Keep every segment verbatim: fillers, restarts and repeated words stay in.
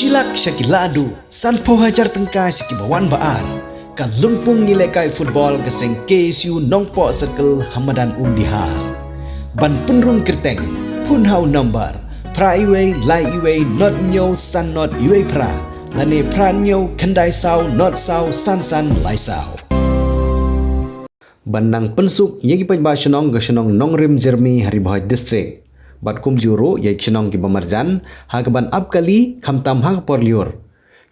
Shi lak sha ki la duh, sanphew hajar tyngka sha ki ba wan ba ar. Ka lympung ngi lehkai football ka seng K S U Nongpoh Circle ha madan Umdihar. Ban pynrung kyrteng, phone ha u number phra wei lai wei not hynñiew san not wei phra, lane phra hynñiew khyndai saw not saw san san lai saw. Ban nang pynsuk ïa ki paidbah shnong ka shnong Nongrim Jermi ha Ri Bhoi District. Bad kumjuh ruh ïa ki shnong ki ba marjan, ha kaban ap kali khamtam ha ka por lyiur.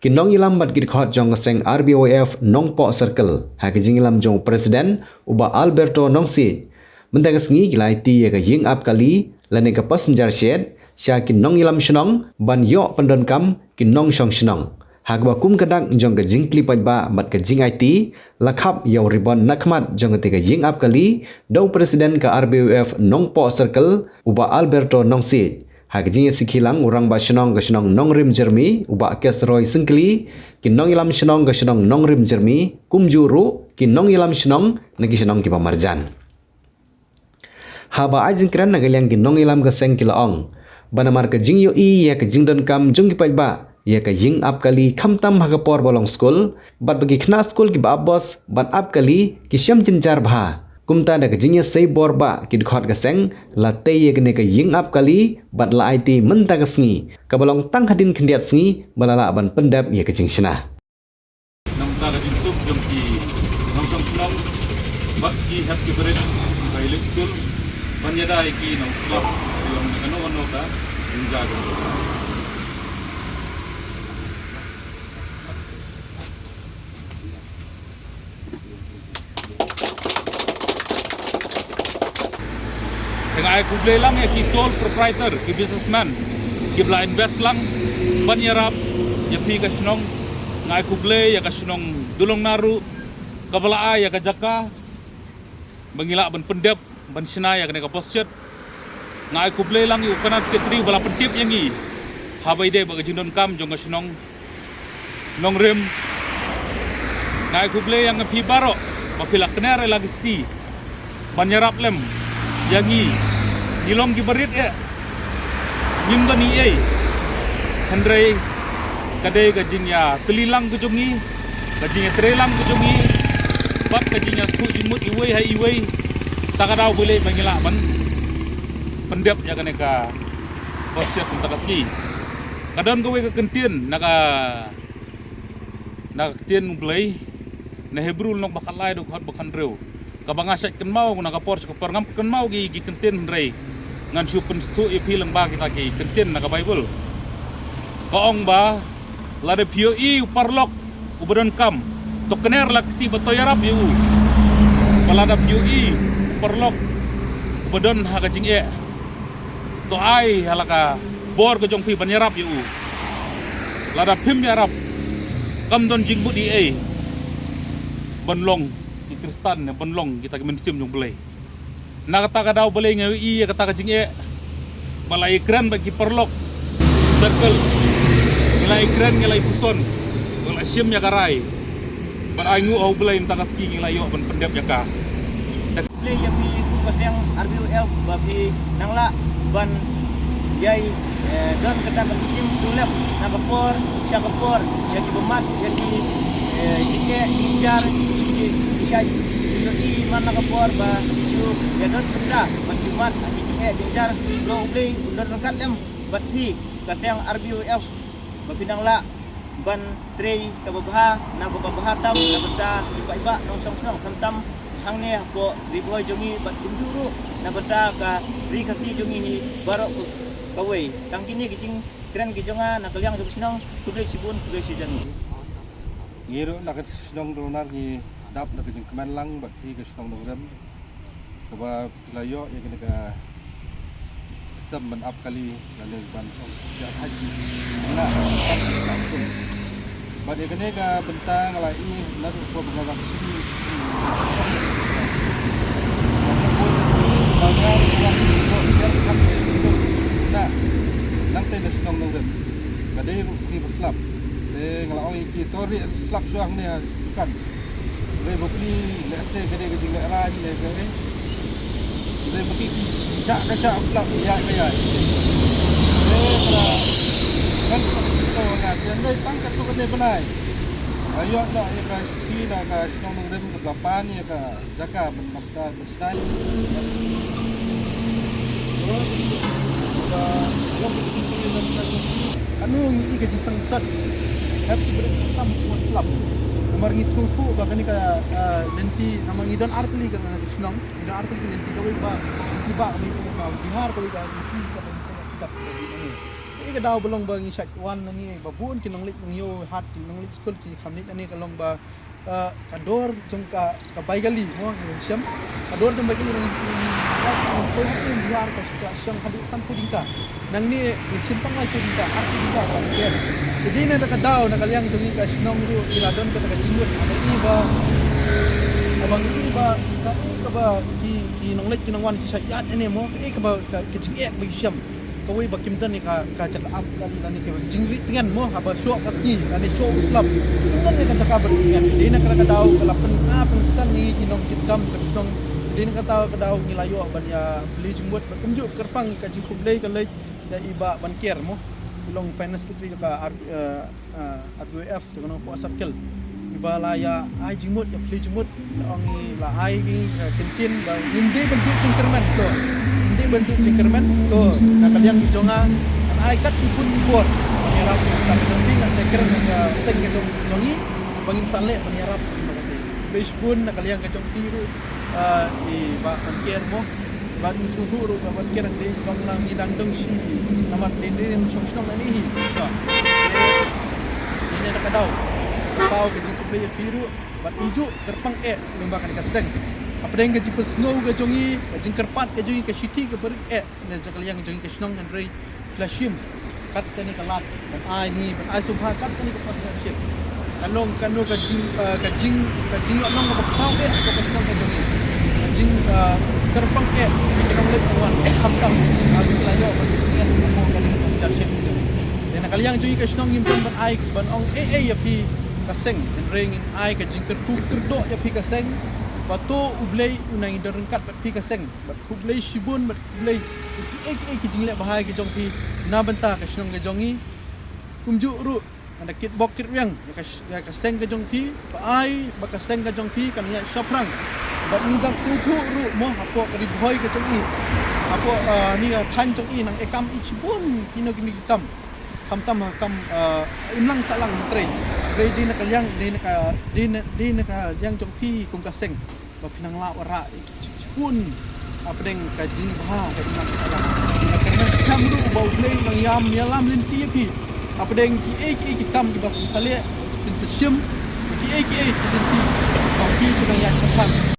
Ki nongïalam bad ki dkhot jong ka seng R B O F Nongpoh Circle, ha ka jingïalam jong u President, u Bah Alberto Nongsiej. Mynta ka sngi ki la aiti ïa ka ïing ap kali, lane ka passenger shed, sha ki nongïalam shnong, ban ïoh pyndonkam, ki nongshong shnong. Ha kaba kum ka dak jong ka jingkylli paidbah bad ka jingaiti, la khap ïa u ribon na khmat jong kata ka ïing ap kali, da u President ka R B O F Nongpoh Circle, u Bah Alberto Nongsiej. Ha ka jingïasikhi lang u Rangbah Shnong ka shnong Nongrim Jermi, u Bah Kesroy Syngkli, ki nongïalam shnong ka shnong Nongrim Jermi, kumjuh ruh, ki nongïalam shnong, na ki shnong ki ba marjan. Haba ai jingkren na ka liang ki nongïalam ka seng ki la ong, ba namar ka jingïohi ïa ka jingdonkam jong ki paidbah ïa ka ïing ap kali khamtam ha ka por ba long skul, bad ba ki khynnah skul ki ba ap bos ban ap kali ki shem jynjar bha. Kumta da ka jingïasei bor bah ki dkhot ka seng la tei ïa kane ka ïing ap kali bad la aiti mynta ka sngi, kaba long tang hadien khyndiat sngi ba la lah ban pyndep ïa ka jingshna. Nangta ka jingsuk jong ki nongshong shnong bad ki hep ki barit ba ïaleit skul ban ïada ïa ki nongslap ïa kano kano ka jingja jong ki. Te nga ai khublei lang ïa ki sole proprietor, ki businessman, ki ba la invest lang ban ïarap ïa phi ka shnong. Nga ai khublei ïa ka shnong Dulong Naru kaba la ai ïa ka jaka ba ngi lah ban pyndep ban shna ïa kane ka bus shed. Nga ai khublei lang ïa u finance secretary ba la pyntip ïa ngi haba ïadei bad ka jingdonkam jong ka shnong Nongrim. Nga ai khublei ïa nga phi baroh ba phi la kner ïa la ki kti ban ïarap lem ïa ngi. Ngi long ki barit eh, ngim don ei ei. Hynrei ka dei ka jingïatylli lang ka jong ngi, ka jingïatreilang ka jong ngi bad ka jingïasngewthuh jingmut iwei ha iwei. Ta ka daw ba leh ba ngi lah ban pyndep ïa kane ka bus shed mynta ka sngi. Ka don kawei ka kyntien na ka, na ka ktien U Blei, na Hebru lynnong ba khatlai dkhot ba khathynriew, kaba nga shait kynmaw na ka por sha ka por. Ngam kynmaw ki, ki kyntien hynrei ngan shu pynsngewthuh ïa phi lyngba kita ki kyntien na ka Baibl. Ka ong ba lada phi ïohi u paralok uba donkam, to kner la ka kti bad to ïarap ïa u. Bad lada phi ïohi u paralok uba don ha ka jingeh, to ai ha la ka bor ka jong phi ban ïarap ïa u. Lada phim ïarap, kam don jingmut ei ei ban long ki Khristan ne ban long kita ki mynsiem jong U Blei. Na kata ka daw balei nga ïohi ïa kata ka jingeh ba la ïakren bad ki paralok circle, ngi la ïakren, ngi la ïapuson, ngi la shim ïa ka rai. Bad ai nguh ha U Blei mynta ka sngi ngi la ïoh ban pyndep ïa ka. Khublei ïa phi kum ka seng R B O F ba phi nang lah ban ïai, eh, don kata ka mynsiem sngewlem na ka por sha ka por ïa ki bymmat, ïa ki, eh, jingeh jingjar, ki, ki shait ïohi man la ka por ba ki ïa don kata ba ki bymmat ha ki jingeh jingjar. To U Blei un don ryngkat lem bad phi ka seng R B O F ba phi nang lah ban trei kaba bha, na kaba bha tam na bynta ki paidbah nongshong shnong, khamtam hangne hapoh Ri Bhoi jong ngi bad kumjuh ruh na bynta ka ri Khasi jong ngi hi baroh kawei. Tang kine ki jingkren ki jong nga na ka liang jong ka shnong. Khublei shibun, khublei shihajar nguh. Ngi ruh na ka shnong Dulong Naru ngi dap na ka jingkmen lang bad phi ka shnong Nongrim, kaba phi la ïoh ïa kane ka sem ban ap kali lane ban shong ïa thait na bad ïa kane ka bynta nga la ïohi na ruh ba nga la shim. Nangta na shnong Nongrim ka dei ruh ka sngi ba slap. Te nga la ong ïa ki to rieh slap shuwa hangne ha dukan. Hynrei ba phi lehse ka dei ka jinglehrain ne ka dei. Hynrei ba ki ki shah ka shah, u slap ïaid ka ïaid. Hynrei ka la kan ka ki so nga tu Dei tang katto katne bnai. Ayo na ïa ka shithi na ka shnong nongrim ka la pan ïa ka jaka ban nang sa ka shnong. Anu ngi i ka jingsangsot. Hep ki brin tam kuat slap. Namar ngi sngewthuh ba kane ka, ah, lynti namar ngi don artylli ka shnong. Ngi don artylli ka lynti kawei ba lynti ba kawei ka bihar kawei ka lynti ka bynta ka jaka. Ka daw ba long ba ngi shait wan na ngi ba bun ki nongleit nongïoh hat ki nongleit skul ki kham leit ane ka long ba, eh, ka dor jong ka, ka bai kali mo ngi shem. Ka dor jong bai kali ngi ngi ngi koi hok ngi war ka ka shang haduh san phew tyngka. Nangne ngi shem tang lai phew tyngka, ar phew tyngka ka ker. Jadi na ka daw na ka liang jong ngi ka shnong ruh ki la don ka ka jingmut. Ane i ba ba ngi i ba ka i ka ba ki ki nongleit ki nongwan ki shait ïaid ane mo ka i ka ba ka jingeh ba ngi shem. Kawei ba kim don ïa ka, ka jaka ap lane ka jingri tngen mo haba shoh ka sngi lane shoh u slap. Kim don ïa ka jaka ba tngen. Dei na ka daw ka la pyn, ah, pynsan ngi ki nongkitkam ka shnong. Dei na ka daw ka daw ngi la ïoh ban ïa plie jingmut ba kumjuh kyrpang ka jingkhublei ka leit ïa i Bah Banker mo. I long finance secretary ka ar, eh, ah, R W F, jong ka Nongpoh Circle. Iba la ïa ai jingmut, ïa plie jingmut, la ong i la ai ngi ka kyntien, ba ngim dei ban duh jingkyrmen, to. Ngim dei ban duh jingkyrmen, to. Na ka liang jong nga, ngan ai kat ki pun ki por. Ban ïarap, na ka jong phi, ngan sa kren, na ka seng ka jong, jong i, ba ngin sa leh, ban ïarap, na ka te. Bishbun, na ka liang ka jong phi ruh, ah, i Bah Banker mo. Bad ngi sngewthuh ruh ba Bah Banker dang dei jong lang ngi dang dang shi namar dei dei shong shnong ani hi. Ka. Dei na ka daw. Ka paw ka jingkhublei ïa phi ruh bad kumjuh kyrpang eh lyngba kane ka seng. Hapdeng ka jingpynsngew ka jong ngi, ka jingkyrpad ka jong ngi, ka shithi ka barit eh na jong ka liang jong ngi ka shnong hynrei la shim. Kat kane ka lad ban ai ngi, ban ai sngewbha kat kane ka partnership. Ka long kano ka jing, eh, ka jing, ka jingïohnong kaba khraw eh ka ka shnong ka jong ngi. Ka jing, eh, kyrpang eh ka jingïohnong leh ka wan khamtam. Ka jing la ïoh ban ngi ka partnership. Dei na ka liang jong ngi ka shnong ngim don ban ai ban ong eh eh ïa phi ka seng. Hynrei ngin ai ka jingkyrkhu kyrdoh ïa phi ka seng. Ba to U Blei u nang don ryngkat bad phi ka seng. Bad khublei shibun bad khublei kiei kiei ki jingleh bha ki jong phi na bynta ka shnong ka jong ngi. Kumjuh ruh ngan da kitbok kitrwiang ïa ka, ïa ka seng ka jong phi, ba ai ba ka seng ka jong phi kan ïa shaphrang. Bad ngi dang sngewthuh ruh mo hapoh ka Ri Bhoi ka jong ngi, hapoh, ah, ni ka thaiñ jong ngi nang ïa kam i shibun kino kino ki kam. Khamtam ha kam, ah, imlang sahlang trei. Trei dei na ka liang, dei na ka, dei na, dei na ka liang jong phi kum ka seng. Ba phi nang lah wanrah ïa ki jingshibun hapdeng ka jingbha ka imlang ka sahlang. Nga kyrmen skhem ruh ba U Blei u nang ïam ïalam lynti ïa phi hapdeng kiei kiei ki kam kiba phin sa leh, phin sa shim, kiei kiei ki lynti ba phi sa nang ïaid shaphrang.